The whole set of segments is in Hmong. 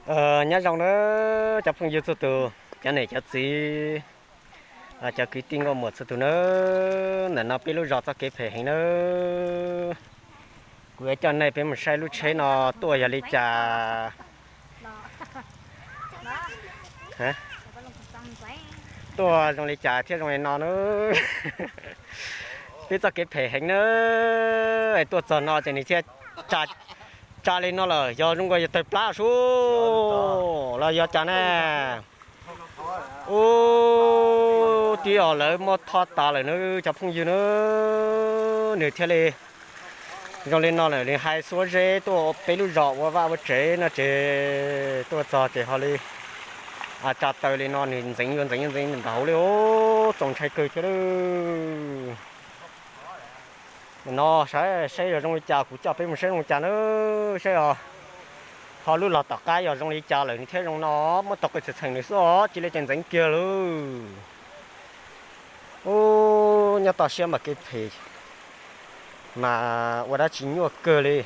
Nyob zoo nawb cov phooj ywg txhua tus, cov niam cov txiv, cov kwv tij nkauj muam txhua tus nawb. Ntawm no peb lub zos txoj kev phem heev nawb. Kuv yuav coj nej peb mus saib lub tsheb no tuaj yog li cas, tuaj zoo li cas thiaj zoo li no nawb. Peb txoj kev phem heev nawb, tuaj txog no ces nws thiaj tsa li no lawm, yog zoo nkaus yog tawg plab sub los yog cas ne. Ub, twb yog lawv muab thob tas lawm nawb cov phooj ywg nawb, nws thiaj li zoo li no lawm. Nws hais xuab zeb tuaj peb lub zos ua vaj ua tsev no ces tuaj txog ces ho li tsa taw li no, nws ntxeev yuav ntxeev yuav ntxeev nram hauv li os, txaus ntshai kawg thiab lawm. No saib saib yog zoo li cas, kuv coj peb mus saib zoo li cas nawb, saib os. Ho lub los tom qab yog zoo li cas lawm nws thiaj zoo no, muab tau qw txheem txheem nws xwb os, cia li ces ntxeev kiag lawm. Ub, nyob toj siab mas kev phem mas ua dab tsi nyuaj kawg li.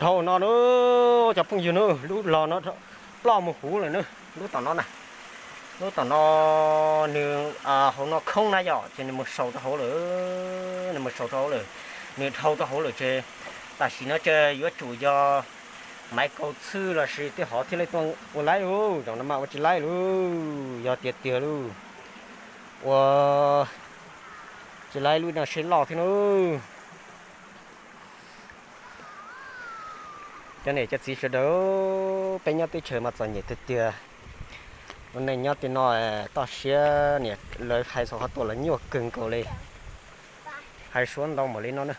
Dhau no nawb cov phooj ywg nawb, lub los no ploj mus huv lawm nawb, lub tom no na. Lub tom no nws hauv no khoob na yom, ces nws mus saus rau hauv lawm, nws mus saus rau hauv lawm, nws dhau rau hauv lawm ces tam sim no ces yuav tsum yog maiv kaus txhwb los sis tej hov thiaj li tuaj ua laib lauj, zaum no mas ua tsis laib lauj, yog tiag tiag lauj, ua tsis laib lub no seb loj thiab nawb. Cov niam cov txiv sawv daws, peb nyob teb chaws mas txom nyem tiag tiag. Ua neej nyob tej no toj siab niam lawv hais txog qhov tuaj los nyuaj kawg nkaus li. Hais suav ntau npaum li no na.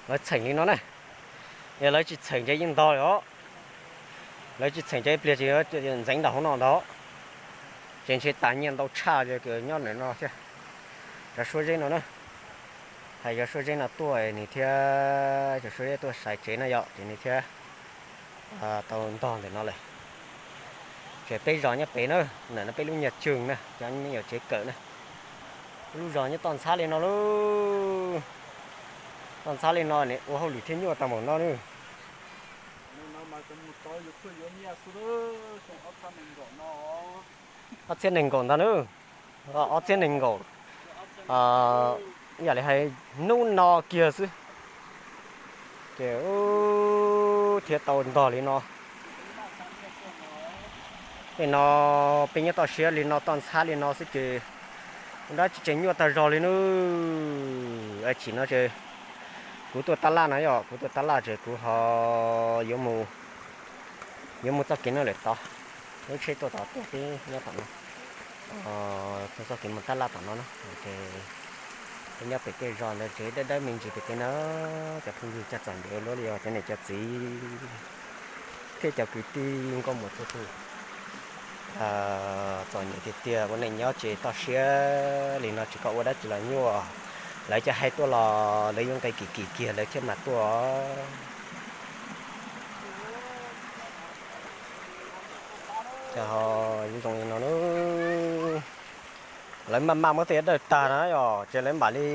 Lawv txheem li no na, yog lawv tsis txheem ces yeej ntog li os. Lawv tsis txheem ces ib pliag ces ntxeev nram hauv no ntag. Ces ntshe tas nyiaj ntau tshaj li nyob ntawm no thiab. Cov suab zeb no na, hais cov suab zeb no tuaj nws thiab, cov suab zeb tuaj sai tsev na yom, ces nws thiab tau ntog ntawm no lawm. Ces peb zos nyob pem na, ntawm no peb lub nyuag cwg na, cov me nyuam tsev kawm na. Lub zos nyob toj ntxhab li no lauj. Toj ntxhab li no ua hauj lwm thiaj nyuaj tau npaum no nawb. Ob txhiab nees nkaum ntag nawb. Ob txhiab nees nkaum, yam li hais hnub no kiag xwb. Ces thiaj tau ntog li no. Tej no peb nyob toj siab li no toj ntxhab li no xwb ces ua dab tsi tseem nyuaj tag zog li nawb. Chim no ces kuv tuaj tab laj no yom, kuv tuaj tab laj ces kuv ho yuav mus txoj kev no lawm tod. Lub tsheb tuaj tom tuaj peb nyob tom no, txoj kev mus tab laj tom no na. Peb nyob pem tej zos ntawd tsev dawb dawb me ntsis pem tej na. Cov phooj ywg cov txom nyem luaj li os, cov niam cov txiv thiab cov kwv tij nkauj muam txhua tus, txom nyem tiag tiag, ua neej nyob tsis toj siab li no tsis tau ua dab tsi los nyuaj. Lawv cov hais tuaj los lawv yuav nqe kim kim kiag lawv thiaj mam tuaj. Ces ho zoo li no na, lawv maj maj muab tej dawj tag na yom, ces lawv mam li,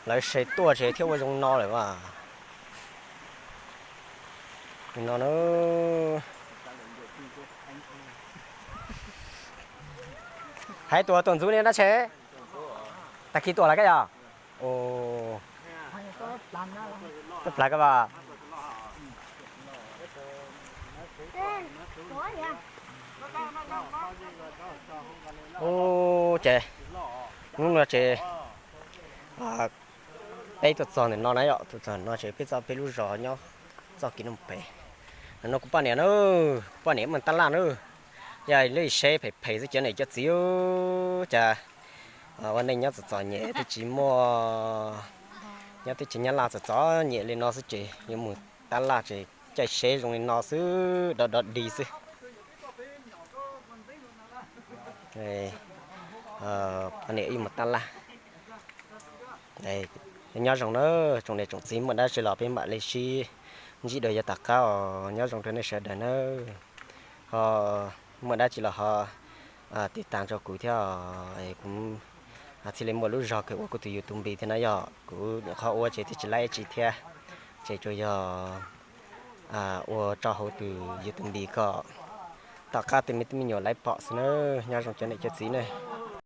lawv se tuaj ces thiaj ua zoo no lawm mas. No na, hais tuaj tuaj ntxub niam dab tsi, tag kis tuaj lawm koj yog? Tuaj plaws koj vas. Ub, ces hnub no ces peb tuaj txog ntawm no na yom, tuaj txog no ces peb txoj peb lub zos nyob txoj kev no pem. No kuv poj niam na, kuv poj niam mus tab laj na. Yog li seb phem phem xwb cov niam cov txiv, cas ua neej nyob txom txom nyem twb tsis muaj, nyob twb tsis nyob laj txom txom nyem li no xwb ces yuav mus tab laj ces caij seb zoo li no xwb, dov dov dig xwb. Poj niam ib mus tab laj. Nyob zoo na, tsoom niam tsoom txiv, muaj dab tsi los peb mam li sib ntsib dua yav tom qab os. Nyob zoo rau nej sawv daws nawb. Ho muaj dab tsi los ho tiv tas rau kuv thiab os. Kuv thiaj li muaj lub zog kawg ua kuv tus YouTube npis thiab na. Yog kuv nyuam qhuav ua ces twb tsis laib tsis thiab, ces tsuas yog ua rau hauv tus YouTube npis kom tom qab tej me tub me nyuam lawv pom xwb na. Nyob zoo cov niam cov txiv ne.